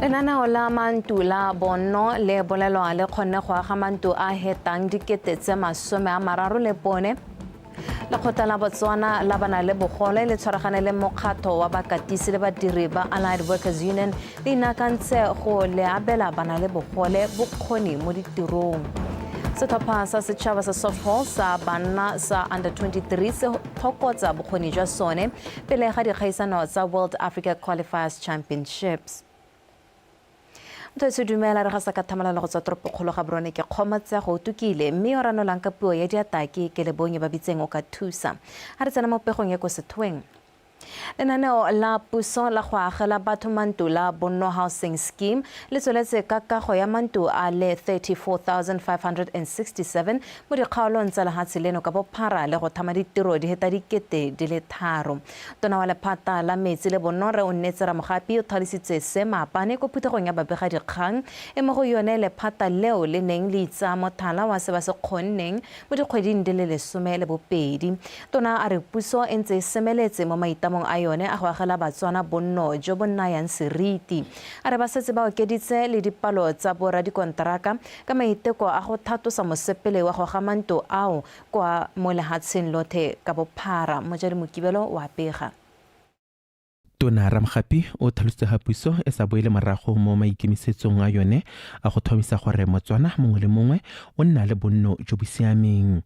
Lenaneo la mantu la bonno le bolelwa le kgonne go aga mantu a hetang 34,000. Lekgotla la Botswana la bana le bogole le tshwaragane le mokgatho wa bakatisi le badiri ba Allied Workers Union le inaakantse go le abela bana le bogole bokgoni mo ditirong. Setlhopha sa setšhaba sa softball sa banna sa under 23 se thokotsa bokgoni jwa sone pele ga dikgaisano tsa World Africa Qualifiers Championships. Motho se dumela re ga sa ka thamalalo go tswa toropokgolo ga Borone ke Kgomotsego o tukile mme yo ranolang ka puo ya diataki ke Lebonye ba bitseng o ka thusa. Ha re tsena mo pegong ya ko sethweng. Lenaneo la puso la go agela batho mantu la Bonno Housing Scheme le tsweletse ka kago ya mantu a le 34,567 mo dikgaolong tsa lehatshe leno ka bophara le go thama ditiro di heta 3,000. Tona wa lephata la metsi le bonno Rre Onnetse Ramogapi o tlhalositse se maabane ko phuthegong ya babegadikgang e mo go yone lephata leo le neng le itsaa mothala wa se ba se kgonneng mo dikgweding di le 12. Tona a re puso e ntse e semeletse mo maitamong a yone a go agela Batswana bonno jo bo nayang seriti. A re ba setse ba okeditse le dipalo tsa boradikonteraka ka maiteko a go thatosa mosepele wa go aga mantlo ao kwa mo lehatsheng lothe ka bophara. Mojadi Mokibelo o a pega. Tona Ramgapi o tlhalositse ga puso e sa boele morago mo maikemisetsong a yone a go tlhomamisa gore Motswana mongwe le mongwe o nna le bonno jo bo siameng.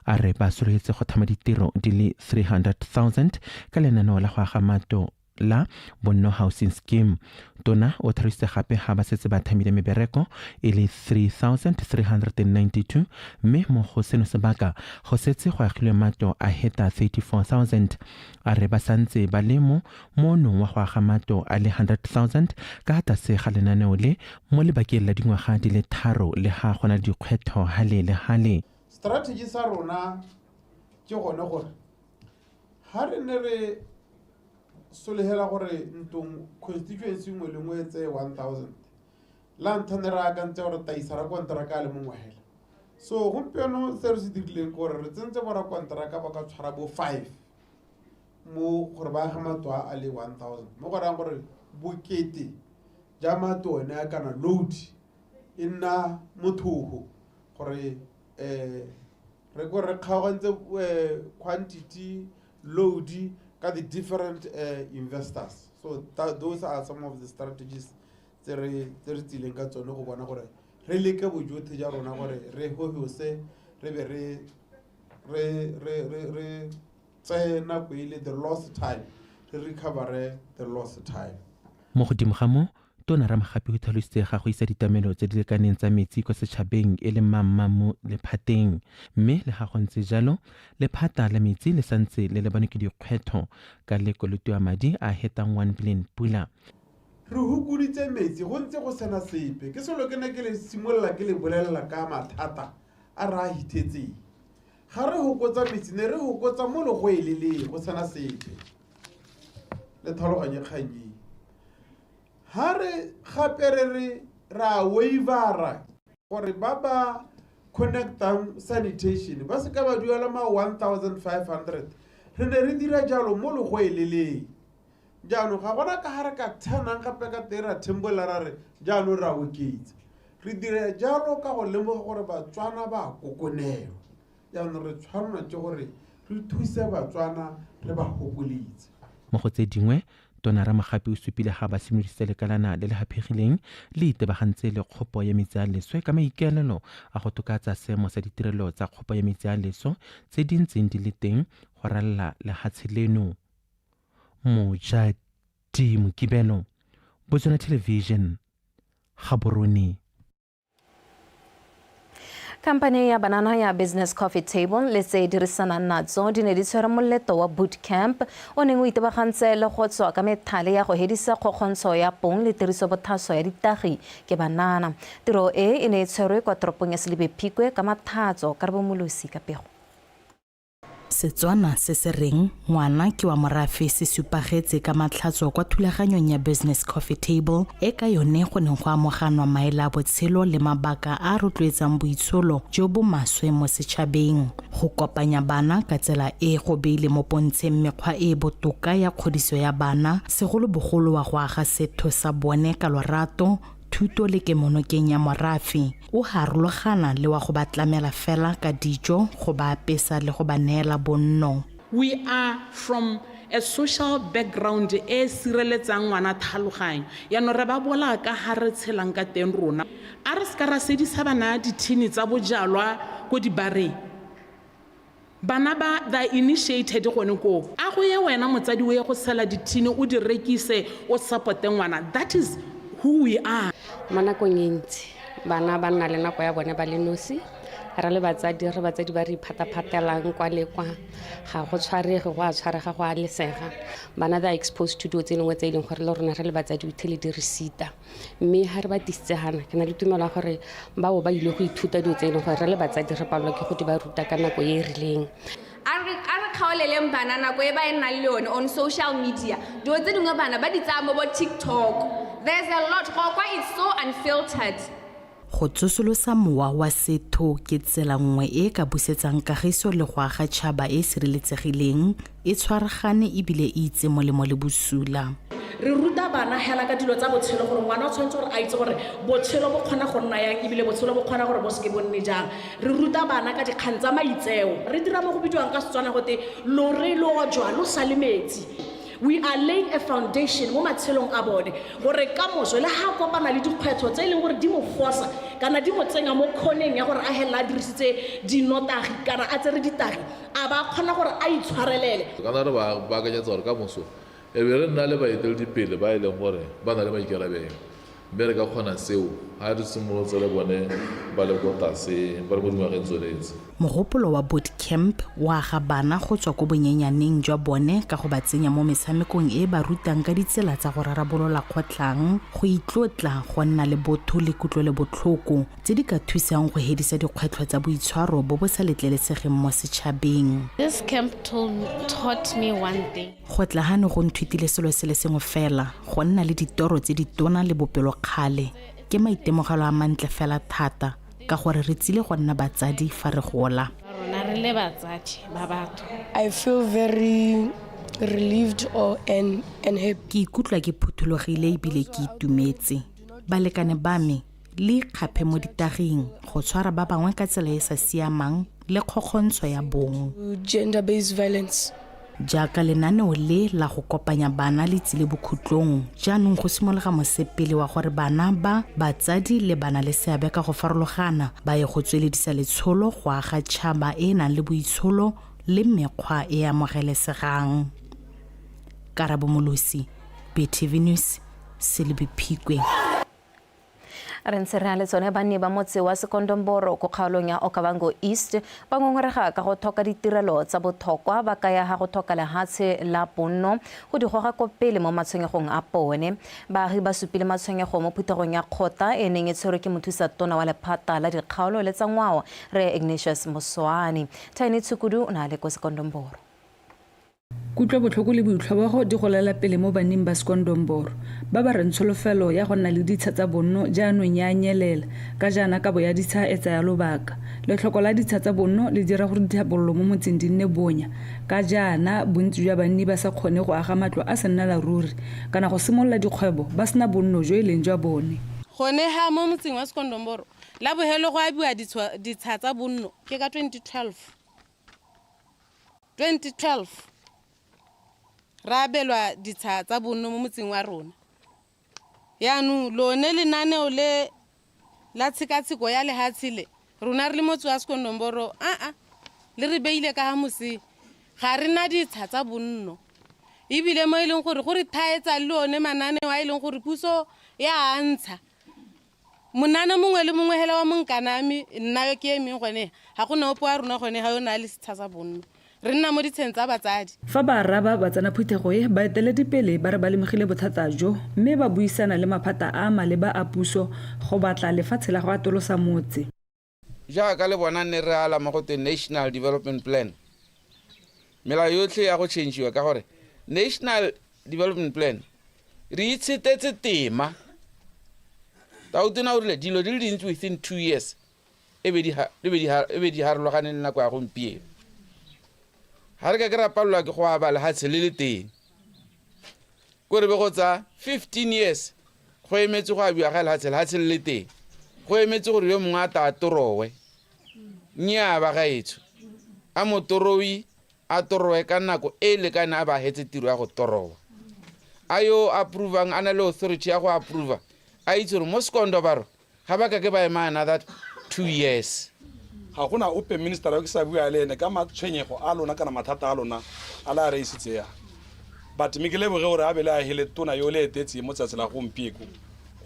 A re ba solofetse go thama ditiro di le 300,000 ka lenaneo la go aga matlo la Bonno Housing Scheme. Tona o tlhalositse gape ga ba setse ba thamile mebereko e le 3,392 mme mo go seno sebaka go setse go agilwe matlo a heta 34,000. A re ba santse ba le mo moonong wa go aga matlo a le 100,000 ka tlase ga lenaneo le mo lebakeng la dingwaga di le tharo le ga go na le dikgwetlho hale le hale. Strategy sa rona ke gone gore ha re ne re solegela gore ntong constituency nngwe le nngwe e tseye 1000, la ntlha ne re akantse gore taisa ra konteraka a le mongwe hela. So gompieno se re se dirileng ke gore re tsentse bo rakonteraka ba ka tshwara bo 5 mo gore ba age matlo a le 1000, mo go rayang gore bokete ja matlo one a kana load e nna mothogo gore re ko re kgaogantse quantity load ka the different investors. So those are some of the strategies tse re tsileng ka tsone go bona gore re leke bojotlhe ja rona gore re hohose re be re tseye nako e le the lost time, re recovere the lost time. Mo godimo ga mo, Tona Ramagapi o tlhalositse ga go isa ditamelo tse di lekaneng tsa metsi kwa setšhabeng e le mamma mo lephateng. Mme le ga go ntse jalo, lephata la metsi le santse le lebane ke dikgwetlho ka le kolotiwa madi a hetang 1 billion pula. Re hukoditse metsi go ntse go sena sepe. Ke selo ke ne ke le simolola ke le bolelela ka mathata a re a hithetseng. Ga re hokotsa metsi, ne re hokotsa mo legoeleleng go sena sepe. Le tlhaloganye kgang e. Ha re gape re re ra waivera gore ba ba connectang sanitation ba se ka ba duela ma 1500, re ne re dira jalo mo legoeleleng. Jaanong ga gona ka ga re ka tshwanang gape ka teng ra thembolela ra re jaanong ra oketsa. Re dira jalo ka go lemoga gore Batswana ba kokonelwa. Jaanong re tshwanelwa ke gore re thuse Batswana re ba gokoletse. Mo go tse dingwe, Tona Ramagapi o supile ga ba simolodisitse lekalana le le haphegileng le itebagantse le kgopo ya metsi a leswe ka maikaelelo a go tokatsa seemo sa ditirelo tsa kgopo ya metsi a leso tse di ntseng di le teng go ralala lehatshe leno. Mojadi Mokibelo, Botswana Television, Gaborone. Khamphane ya banana ya Business Coffee Table le tse dirisanang natso di ne di tshwere moleto wa boot camp o neng o itebagantse le go tswa ka methale ya go hedisa kgokgontsho ya pong le tiriso bothaswa ya ditagi ke banana. Tiro e e ne e tshwerwe kwa toropong ya Selibe Phikwe ka Mathatso. Karabo Molosi ka pego. Setswana se se reng ngwana ke wa morafe se supagetse ka matlhatso kwa thulaganyong ya Business Coffee Table e ka yone go neng go amoganwa maele a botshelo le mabaka a a rotloetsang boitsholo jo bo maswe mo setšhabeng. Go kopanya bana ka tsela e go beile mo pontsheng mekgwa e e botoka ya kgodiso ya bana, segolobogolo wa go aga setho sa bone ka lorato, thuto le kemonokeng ya morafe, o harologana le wa go ba tlamela fela ka dijo, go ba apesa le go ba neela bonno. We are from a social background e e sireletsang ngwana tlhaloganyo. Yaanong re ba bolaya ka ga re tshelang ka teng rona. A re seka ra sedisa bana dithini tsa bojalwa ko dibareng. Bana ba they are initiated gone koo. A go ye wena motsadi o ye go sela dithini o di rekise o supporte ngwana. That is who we are. Mo nakong e ntsi bana ba nna le nako ya bone ba le nosi. Re le batsadi re batsadi ba re iphataphatela kwa le kwa, ga go tshwarege, go a tshwarega, go a lesega. Bana they are exposed to dilo tse dingwe tse e leng gore le rona re le batsadi o thele di re sita. Mme ga re ba tisitse gana, ke na le tumelo ya gore bao ba ile go ithuta dilo tse e leng gore re le batsadi re palelwa ke go di ba ruta ka nako e e rileng. A re kgaoleleng bana nako e ba e nnang le yone on social media. Dilo tse dingwe bana ba di tsaya mo bo TikTok. There's a lot, go kwa it's so unfiltered. Go tsosolosa mowa wa setho ke tsela nngwe e e ka busetsang kagiso le go aga tšhaba e e sireletsegileng, e tshwaragane e bile e itse molemo le bosula. Re ruta bana hela ka dilo tsa botshelo gore ngwana o tshwanetse gore a itse gore botshelo bo kgona go nna yang ebile botshelo bo kgona gore bo seke bo nne jang. Re ruta bana ka dikgang tsa maitseo. Re dira mo go bidiwang ka Setswana gote lore lo ojwa lo sa le metsi. We are laying a foundation mo matshelong a bone gore kamoso le ha kopana le dikgwetlho tse e leng gore di mo fosa kana di mo tsenya mo khoneng ya gore a helela a dirisitse dinotagi kana a tsere ditagi, a ba kgona gore a itshwarelele. Kana re ba baakanyetsa gore kamoso e be re nna le baeteledipele ba e leng gore ba na le maikarabelo, mme re ka kgona seo ga re simolotse le bone ba le ko tlase, ba le mo dingwageng tsone tse. Mogopolo wa boot camp o aga bana go tswa ko bonyenyaneng jwa bone ka go ba tsenya mo metshamekong e e ba rutang ka ditsela tsa go rarabolola kgotlhang, go itlotla, go nna le botho le kutlwelobotlhoko, tse di ka thusang go hedisa dikgwetlho tsa boitshwaro bo bo sa letlelesegeng mo setšhabeng. This camp told, taught me one thing. Go tla hano go nthutile selo se le sengwe fela, go nna le ditoro tse ditona le bopelokgale. Ke maitemogelo a mantle fela thata, ka gore re tsile go nna batsadi fa re gola. Rona re le batsadi ba batho. I feel very relieved or and, and happy. Ke ikutlwa ke phuthologile ebile ke itumetse. Balekane ba me, le ikgaphe mo ditaging, go tshwara ba bangwe ka tsela e e sa siamang le kgokgontsho ya bong. Gender based violence. Jaaka lenaneo le la go kopanya bana le tsile bokhutlong, jaanong go simologa mosepele wa gore bana ba, batsadi le bana le seabe ka go farologana ba ye go tsweledisa letsholo go aga tšhaba e e nang le boitsholo le mekgwa e e amogelesegang. Karabo Molosi, BTV News, Selebi Phikwe. Re ntse re na le tsone banni ba motse wa Sekondomboro ko kgaolong ya Okavango East ba ngongorega ka go tlhoka ditirelo tsa botlhokwa, ba kaya ga go tlhoka lehatshe la bonno go di goga ko pele mo matshwenyegong a bone. Baagi ba supile matshwenyego mo phuthegong ya kgotla e neng e tshwerwe ke mothusa tona wa lephata la dikgaolo le tsa ngwao Rre Ignatius Moswaane. Tiny Tshukudu o ne a le ko Sekondomboro. Kutlobotlhoko le boitlhobogo di golela pele mo banning ba Sekondomboro, ba ba reng tsholofelo ya go nna le ditsha tsa bonno jaanong ya nyelela ka jaana kabo ya ditsha e tsaya lobaka. Letlhoko la ditsha tsa bonno le dira gore ditlhabololo mo motseng di nne bonya ka jaana bontsi jwa banni ba sa kgone go aga matlo a sennela ruri kana go simolola dikgwebo ba sena bonno jo e leng jwa bone. Gone ha mo motseng wa Sekondomboro, la bogelo go abiwa ditsha tsa bonno ke ka 2012. 2012 ra abelwa ditsha tsa bonno mo motseng wa rona. Yaanong lone lenaneo le la tshekatsheko ya lehatshe le rona re le motse wa Sekondomboro aa le re beile ka ga mose, ga re na ditsha tsa bonno, ebile mo e leng gore go re thaetsa le one mananeo a e leng gore puso ya a ntsha. Monana mongwe le mongwe hela wa monkaname, nna yo ke emeng gone, ga go na ope wa rona gone ga yo na le setsha sa bonno. Re nna mo ditsheng tsa batsadi. Fa ba araba batsena phuthego e, baeteledipele ba re ba lemogile bothata jo mme ba buisana le maphata a a maleba a puso go batla lefatshe la go atolosa motse. Jaaka le bona nne re ala mo go twe National Development Plan. Melao yotlhe ya go changiwa ka gore National Development Plan re itshetetse tema. Tautona o rile dilo di le dintsi within 2 years e be di harologane le nako ya gompieno. Ga re ka ke ra palelwa ke go aba lehatshe le le teng. Ko re be go tsa 15 years go emetse go abiwa ga lehatshe, lehatshe le le teng. Go emetse gore yo mongwe a ta a torowe. Nnyaa bagaetsho, a motoroi a torowe ka nako e lekane a ba hetse tiro ya go torowa. A yo approvang a na le authority ya go approva, a itse gore mo Sekondomborong ga ba ka ke ba ema another 2 years. Ga gona ope minister yo ke sa bua le ene ka matshwenyego a lona kana mathata a lona a le a reisitse ya. But mme ke leboge gore a be le a hele tona yo le etetse mo tsatsi la gompieko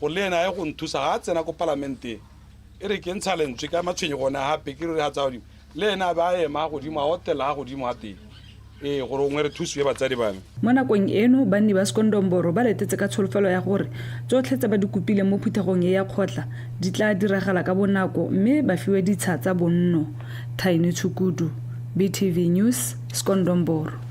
gore le ene a ye go nthusa ga a tsena ko palamenteng. E re ke ntsha lentswe ka matshwenyego one gape ke re ga tsa godimo le ene a be a ema godimo a otela ga godimo ga teng. Ee, gore gongwe re thusiwe batsadi ba me. Mo nakong eno, banni ba Sekondomborong ba letetse ka tsholofelo ya gore tsotlhe tse ba di kopileng mo phuthegong e ya kgotla di tla diragala ka bonako mme ba fiwe ditsha tsa bonno. Tiny Tshukudu, BTV News, Sekondomborong.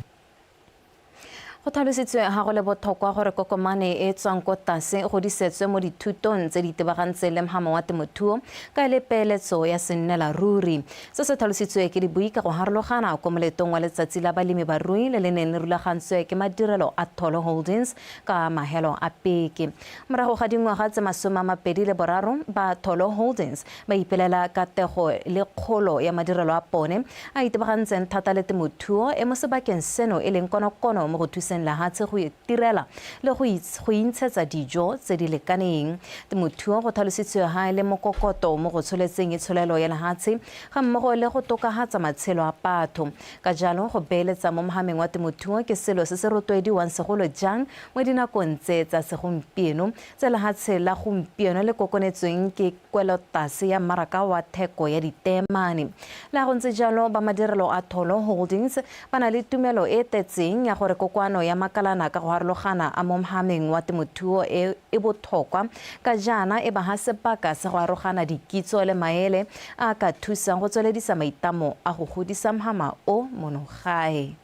Go tlhalositswe ga go le botlhokwa gore kokomane e tswang ko tlase go godisetswe mo dithutong tse di itebagantseng le mhama wa temothuo ka e le peeletso ya sennela ruri. Se se tlhalositswe ke dibui ka go harologana ko moletong wa letsatsi la balemi barui le le neng le rulagantswe ke madirelo a Tholo Holdings ka mahelo a peke. Morago ga dingwaga tse 23 ba Tholo Holdings ba ipelela katego le kgolo ya madirelo a pone a itebagantseng thata le temothuo e mo sebakeng seno e leng konokono mo go thuseng lehatshe go itirela le go intshetsa dijo tse di lekaneng. Temothuo go tlhalositswe ha e le mokokoto mo go tsholetseng itsholelo ya lehatshe ga mmogo le go tokahatsa matshelo a batho. Ka jalo go beeletsa mo mohameng wa temothuo ke selo se se rotloediwang segolo jang mo dinakong tse tsa segompieno tse lehatshe la gompieno le kokonetsweng ke kwelotase ya mmaraka wa theko ya diteemane. Le go ntse jalo, ba madirelo a Tholo Holdings ba na le tumelo e tletseng ya gore kokoano ya makalana ka go harologana a mo mhameng wa temothuo e e botlhokwa ka jaana e ba ha sebaka sa go arogana dikitso le maele a ka thusang go tsweledisa maitamo a go godisa mhama o mono gae.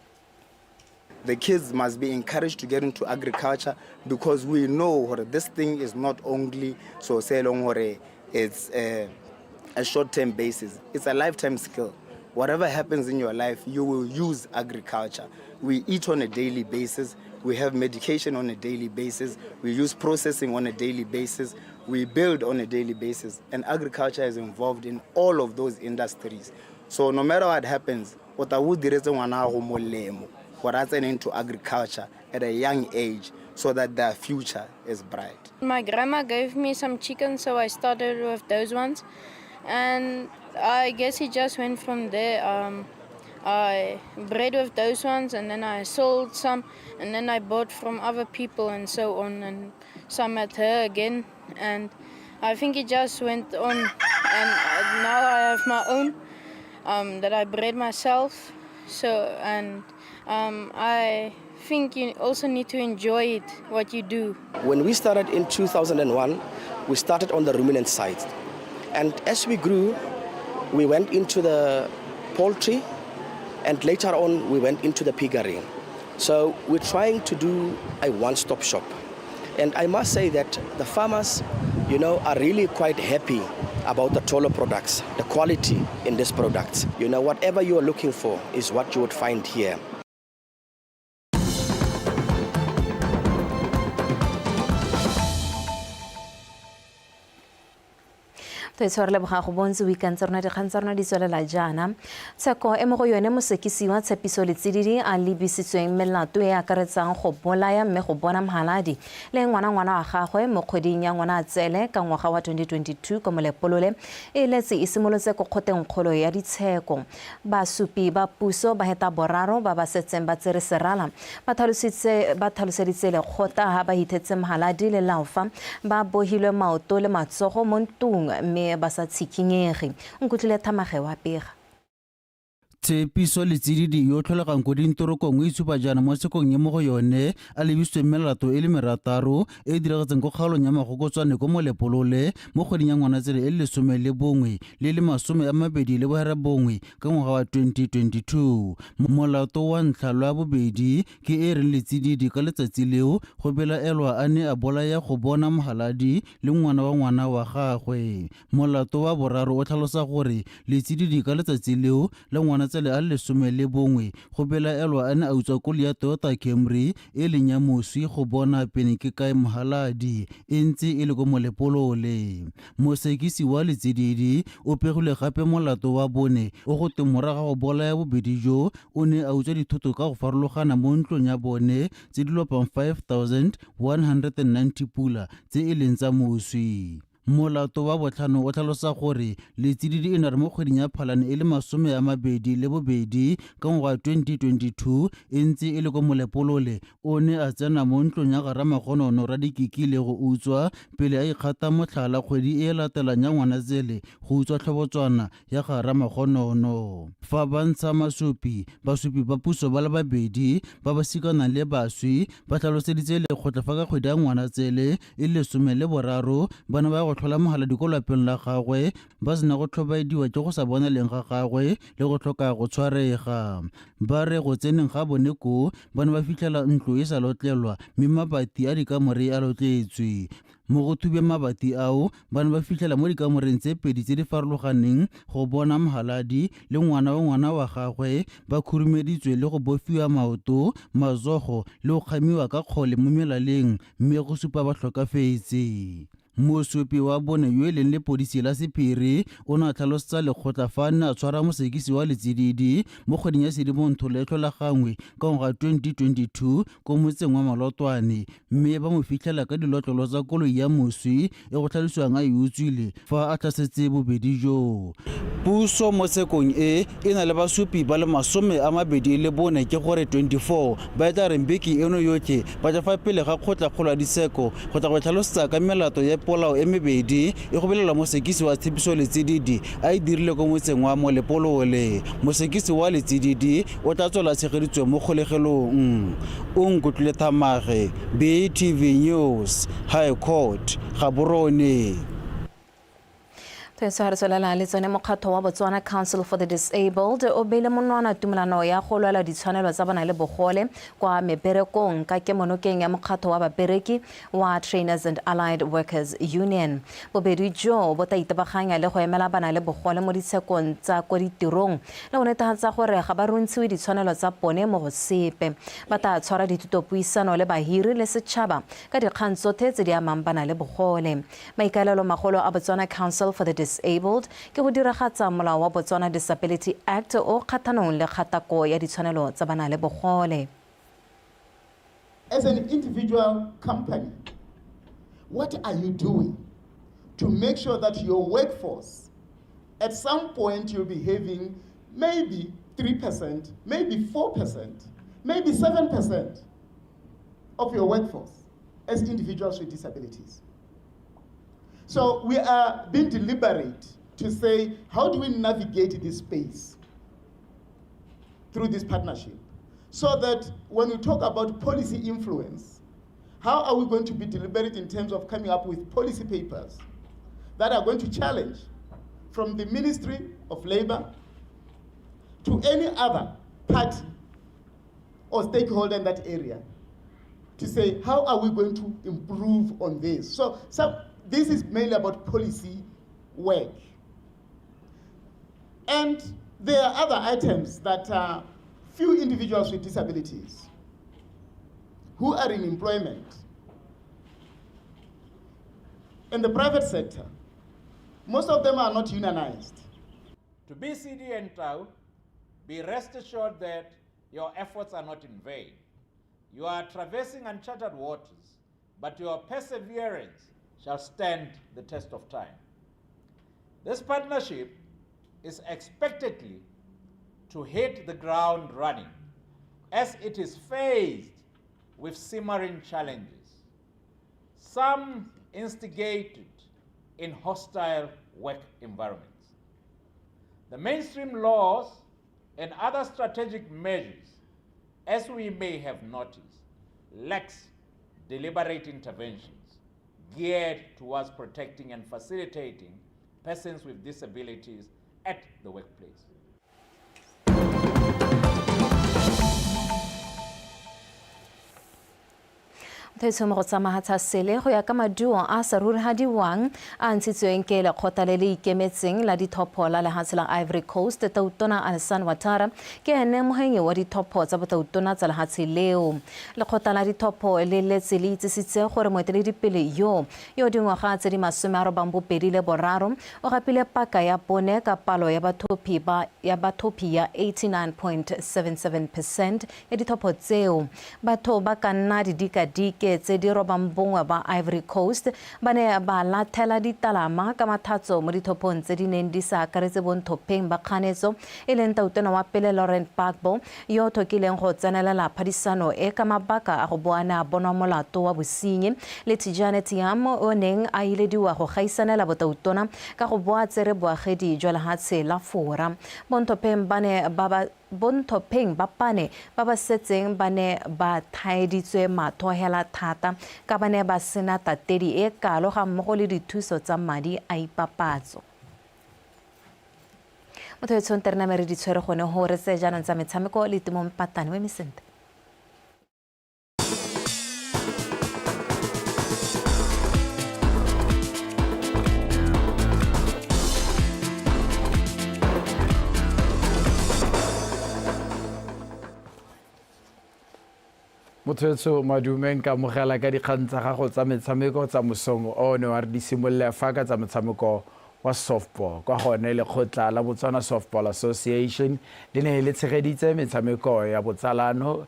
The kids must be encouraged to get into agriculture because we know hore this thing is not only so se leng hore it's a short-term basis. It's a lifetime skill. Whatever happens in your life, you will use agriculture. We eat on a daily basis. We have medication on a daily basis. We use processing on a daily basis. We build on a daily basis. And agriculture is involved in all of those industries. So no matter what happens, o tla o diretse ngwana wa go molemo gore a tsene into agriculture at a young age so that their future is bright. My grandma gave me some chickens, so I started with those ones. And I guess it just went from there. I bred with those ones, and then I sold some, and then I bought from other people and so on, and some at her again. And I think it just went on, and now I have my own that I bred myself. So, and I think you also need to enjoy it, what you do. When we started in 2001, we started on the ruminant side. And as we grew, we went into the poultry, and later on we went into the piggery. So we're trying to do a one-stop shop. And I must say that the farmers, you know, are really quite happy about the Tholo products, the quality in these products. You know, whatever you are looking for is what you would find here. To itshware leboga go bontse o ikantse rona dikgang tsa rona di tswelela jaana. Tsheko e mo go yone mosekisiwa Tshepiso Letsididi a lebisitsweng melato e akaretsang go bolaya mme go bona mhaladi le ngwana-ngwana wa gagwe mo kgweding ya ngwana a tsele ka ngwaga wa 2022 kwa Molepolole e letse e simolotse ko kgoteng kgolo ya ditsheko. Basupi ba puso ba heta boraro ba ba setseng ba tsere serala ba tlhaloseditse lekgotla ha ba hithetse mhaladi le laofa ba bohilwe maoto le matsogo mo ntlong mme ba sa tshikhinyege. Nkutlwile Thamage wa pega. Tshepiso Letsididi yo o tlholegang ko dintorokong o itshupa jaana mo tshekong e mo go yone a lebisitsweng melato e le merataro e e diragetseng ko kgaolong ya Magokotswane ko Molepolole mo kgweding ya Ngwanatsele e le 11 le le 29 ka ngwaga wa 2022. Molato wa ntlha lwa bobedi ke e reng Letsididi ka letsatsi leo go belaelwa a ne a bolaya go bona Mhaladi le ngwana wa ngwana wa gagwe. Molato wa boraro o tlhalosa gore Letsididi ka letsatsi leo la Ngwanatsele a le 11 go belaelwa a ne a utswa koloi ya Toyota Camry e leng ya moswi go bona pene ke kae Mhaladi e ntse e le ko Molepolole. Mosekisi wa Letsididi o pegilwe gape molato wa bone o go tweng morago ga go bolaya bobedi jo o ne a utswa dithoto ka go farologana mo ntlong ya bone tse di lopang 5190 pula tse e leng tsa moswi. Molato wa botlhano o tlhalosa gore Letsididi e ne re mo kgweding ya Phalane e le 22 ka ngwaga 2022 e ntse e le ko Molepolole o ne a tsena mo ntlong ya ga Ramagonono Radikiki le go utswa pele a ikgata motlhala kgwedi e latelang ya Ngwanatsele go utswa tlhobotswana ya ga Ramagonono. Fa ba ntsha masupi, basupi ba puso ba le babedi ba ba sikanang le baswi ba tlhaloseditse lekgotla fa ka kgwedi ya Ngwanatsele e le 13 ba ne ba ya go tlhola Mohaladi ko lapeng la gagwe ba sena go tlhobaediwa ke go sa bonaleng ga gagwe le go tlhoka go tshwarega. Ba re go tseneng ga bone koo ba ne ba fitlhela ntlo e sa lotlelwa mme mabati a dikamore a lotletswe. Mo go thubeng mabati ao ba ne ba fitlhela mo dikamoreng tse pedi tse di farologaneng go bona Mhaladi le ngwana wa ngwana wa gagwe ba khurumeditswe le go bofiwa maoto, mazogo le go kgamiwa ka kgole mo melaleng mme go supa ba tlhokafetse. Mosupi wa bone yo e leng lepodisi la sephiri o ne a tlhalosetsa lekgotla fa a ne a tshwara mosekisi wa Letsididi mo kgweding ya Sedimonthole e tlhola gangwe ka ngwaga 2022 ko motseng wa Malotwane mme ba mo fitlhela ka dilotlolo tsa koloi ya moswi e go tlhalosiwang a e utswile fa a tlhasetse bobedi joo. Puso mo tshekong e e na le basupi ba le 24 ke gore 24 ba e tla reng beke eno yotlhe ba tla fa pele ga kgotlakgolo ya ditsheko go tla go tlhalosetsa ka melato ya polao e mebedi e go belelwa mosekisi wa Tshepiso Letsididi a e dirile ko motseng wa Molepolole. Mosekisi wa Letsididi o tla tswela tshegeditswe mo kgolegelong. O nkutlwile Thamage, BTV News, High Court, Gaborone. Tshwetso re tswelela le tsone mokgatho wa Botswana Council for the Disabled o beile monwana tumelano ya go lwela ditshwanelo tsa bona le bogole kwa meberekong ka kemonokeng ya mokgatho wa babereki wa Trainers and Allied Workers Union. Bobedi jo bo tla itebaganya le go emela bana le bogole mo ditshekong tsa ko ditirong le go netefatsa gore ga ba runtshiwe ditshwanelo tsa bone mo go sepe. Ba tla tshwara dithutopuisano le bahiri le setšhaba ka dikgang tsothe tse di amang bana le bogole. Maikaelelo magolo a Botswana Council for the Disabled ke go diragatsa molao wa Botswana Disability Act o kgathanong le kgatako ya ditshwanelo tsa bana le bogole. As an individual company, what are you doing to make sure that your workforce, at some point you'll be having maybe 3%, maybe 4%, maybe 7% of your workforce as individuals with disabilities? So we are being deliberate to say, how do we navigate this space through this partnership? So that when we talk about policy influence, how are we going to be deliberate in terms of coming up with policy papers that are going to challenge from the Ministry of Labor to any other party or stakeholder in that area to say, how are we going to improve on this? So this is mainly about policy work. And there are other items that are few individuals with disabilities who are in employment in the private sector. Most of them are not unionized. To BCD and TAU, be rest assured that your efforts are not in vain. You are traversing uncharted waters, but your perseverance shall stand the test of time. This partnership is expectedly to hit the ground running as it is faced with simmering challenges, some instigated in hostile work environments. The mainstream laws and other strategic measures, as we may have noticed, lacks deliberate interventions geared towards protecting and facilitating persons with disabilities at the workplace. Motho mo go tsamaya sele go ya ka maduo a sa rurihadiwang a ntshitsweng ke lekgotla le le ikemetseng la dithopho la lehatshe la Ivory Coast, Tautona Alassane Ouattara ke ene mohenyi wa dithopho tsa botautona tsa lehatshe leo. Lekgotla la dithopho le letse le itsisitse gore moeteledipele yo yo dingwaga tse di 83 o gapile paka ya bone ka palo ya bathophi ya bathophi ya 89.77% ya dithopho tseo. Batho ba ka nna didikadike tse di 91 ba Ivory Coast ba ne ba lathela ditalama ka mathatso mo dithophong tse di neng di sa akaretse bonthopheng ba kganetso e leng tautona wa pele Laurent Gbagbo yo o thokileng go tsenelela phadisano e ka mabaka a go bo a ne a bonwa molato wa bosenyi le Tidjane Thiam o neng a ilediwa go gaisanela botautona ka go bo a tsere boagedi jwa lehatshe la Fora. Bonthopheng ba ne ba ba Bontlhopheng ba pane ba ba setseng ba ne ba thaeditswe matho hela thata ka ba ne ba sena tatedi e kalo ga mmogo le dithuso tsa madi a ipapatso. Motho yo tshwanetse re name re di tshwere gone ho re tseye jaanong tsa metshameko le Timo Mpatane o eme sentle. Motho madume, nka amogela ka dikgang tsa gago tsa metshameko tsa mosong ono. A re di simolole fa ka tsa motshameko wa softball. Kwa gone lekgotla la Botswana Softball Association le ne le tshegeditse metshameko ya botsalano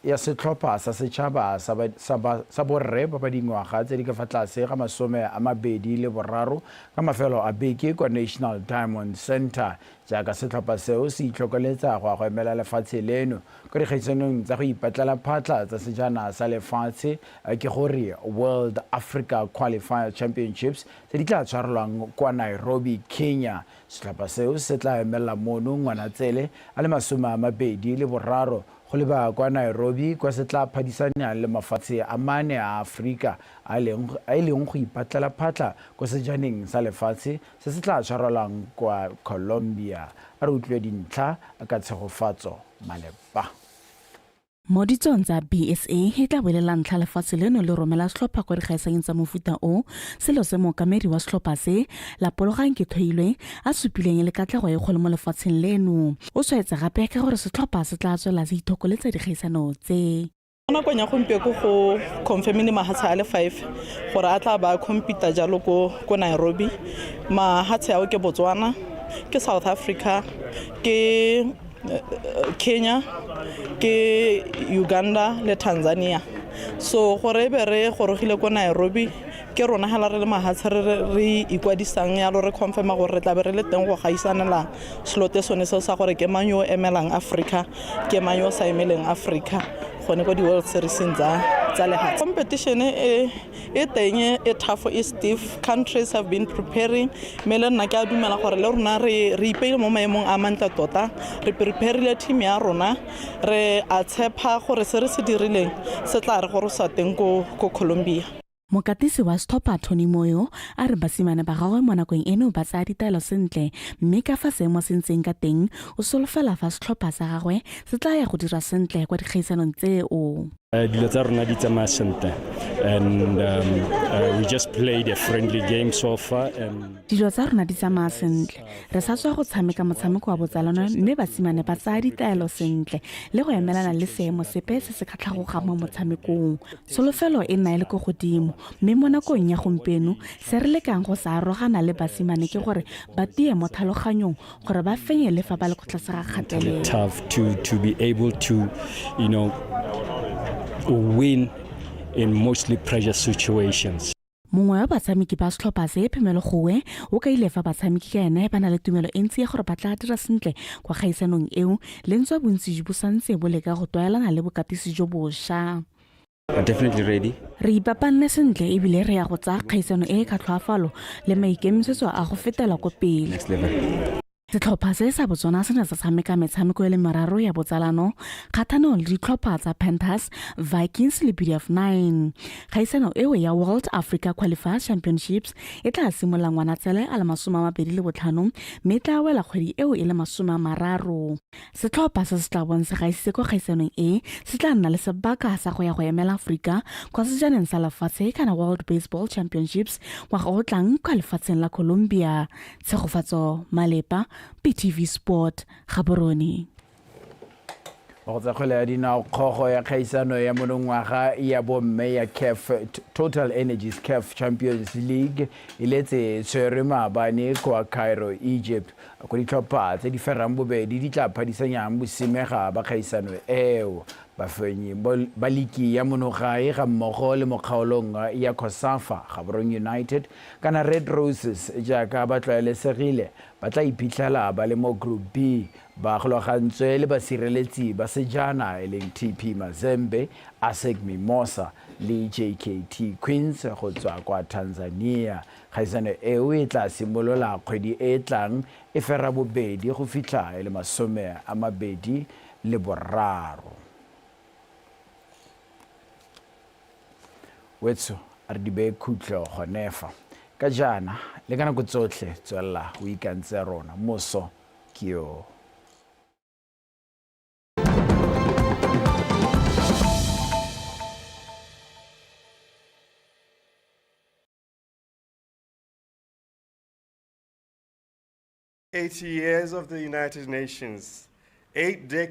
ya setlhopha sa setšhaba sa borre ba ba dingwaga tse di ka fa tlase ga 23 ka mafelo a beke kwa National Diamond Centre, jaaka setlhopha seo se itlhokoletsa go ya go emela lefatshe leno Kwa dikgaisanong tsa go ipatlela phatla tsa sejana sa lefatshe, ke gore World Africa Qualifier Championships, tse di tla tshwarelwang kwa Nairobi, Kenya. Setlhopha seo se tla emelela mono Ngwanatsele a le 23 go leba kwa Nairobi kwa se tla phadisanyang le mafatshe a mane a Aforika a e leng go ipatlela phatla kwa sejaneng sa lefatshe se se tla tshwarelwang kwa Colombia. A re utlwe dintlha ka Tshegofatso Malepa. Mo ditsong tsa BSA, e tla bo e le la ntlha lefatshe leno le romela setlhopha kwa dikgaisanyong tsa mofuta o, selo se mookamedi wa setlhopha se, Lapologang Kethoilwe, a supileng e le katlego e kgolo mo lefatsheng leno. O tshwaetse gape ka gore setlhopha se tla tswelela se ithokoletsa dikgaisano tse. Mo nakong ya gompieko go confirmile mahatshe a le 5 gore a tla ba compete jalo ko ko Nairobi. Mahatshe ao ke Botswana, ke South Africa, ke Kenya, ke Uganda le Tanzania. So gore e be re gorogile ko Nairobi ke rona hela re le mahatshe re re ikwadisang yalo re confirma gore re tla be re le teng go gaisanela slote sone seo sa gore ke mang yo o emelang Africa, ke mang yo o sa emeleng Africa gone ko di-World Serieseng tsa tsa lehatshe. Competition e e teng e tough e stiff, countries have been preparing mme le nna ke a dumela gore le rona re re ipeile mo maemong a mantle tota, re preparile team ya rona, re a tshepa gore se re se dirileng se tla re gorosa teng ko ko Colombia. Mokatisi wa setlhopha Tony Moyo a re basimane ba gagwe mo nakong eno ba tsaya ditaelo sentle mme ka fa seemo se ntseng ka teng o solofela fa setlhopha sa gagwe se tla ya go dira sentle kwa dikgaisanong tseo. Dilo tsa rona di tsamaya sentle and we just played a friendly game so far and Dilo tsa rona di tsamaya sentle. Re sa tswa go tshameka motshameko wa botsalano mme basimane ba tsaya ditaelo sentle le go emelana le seemo sepe se se ka tlhagogang mo motshamekong. Tsholofelo e nna e le ko godimo mme mo nakong ya gompieno se re lekang go sa arogana le basimane ke gore ba tie mo tlhaloganyong gore ba fenye le fa ba le ko tlase ga kgatelelo. Tough to be able to win in mostly pressure situations. Mongwe wa batshameki ba setlhopha se, Phemelo Gowe, o kaile fa batshameki ka ene ba na le tumelo e ntsi ya gore ba tla dira sentle kwa kgaisanong eo, le ntswa bontsi bo santse bo leka go tlwaelana le bokatisi jo bosha. We're definitely ready. Re ipapanne sentle e bile re ya go tsaya kgaisano e ka tlhoafalo le maikemisetso a go fetela ko pele. Next level. Setlhopha se sa Botswana se ne sa tshameka metshameko e le meraro ya botsalano kgatlhanong le ditlhopha tsa Panthers, Vikings le BDF 9. Kgaisano eo ya World Africa Qualifier Championships e tla simolola Ngwanatsele a le 25 mme e tla wela kgwedi eo e le 30. Setlhopha se se tla bong se gaisitse kwa kgaisanong e se tla nna le sebaka sa go ya go emela Aforika kwa sejaneng sa lefatshe kana World Baseball Championships ngwaga o tlang kwa lefatsheng la Colombia. Tshegofatso Malepa, BTV Sport, Gaborone. Go tsa kgwele ya dinao, kgogo ya kgaisano ya monongwaga ya bomme ya CAF Total Energies CAF Champions League e letse e tshwerwe maabane kwa Cairo, Egypt, ko ditlhopha tse di ferang bobedi di tla phadisanyang bosimega ba kgaisano eo. Bafenyi ba liki ya monogae ga mmogo le mo kgaolong ya COSAFA, Gaborone United kana Red Roses jaaka ba tlwaelesegile, ba tla iphitlhela ba le mo Group B ba gologantswe le basireletsi ba sejana e leng TP Mazembe, ASEC Mimosa le JKT Queens go tswa kwa Tanzania. Kgaisano eo e tla simolola kgwedi e e tlang e fera bobedi go fitlha e le 23. Wetso a re di beye khutlo gone fa. Ka jaana le ka nako tsotlhe tswelela o ikantse rona. Moso ke yo. 80 years of the United Nations, 8 decades.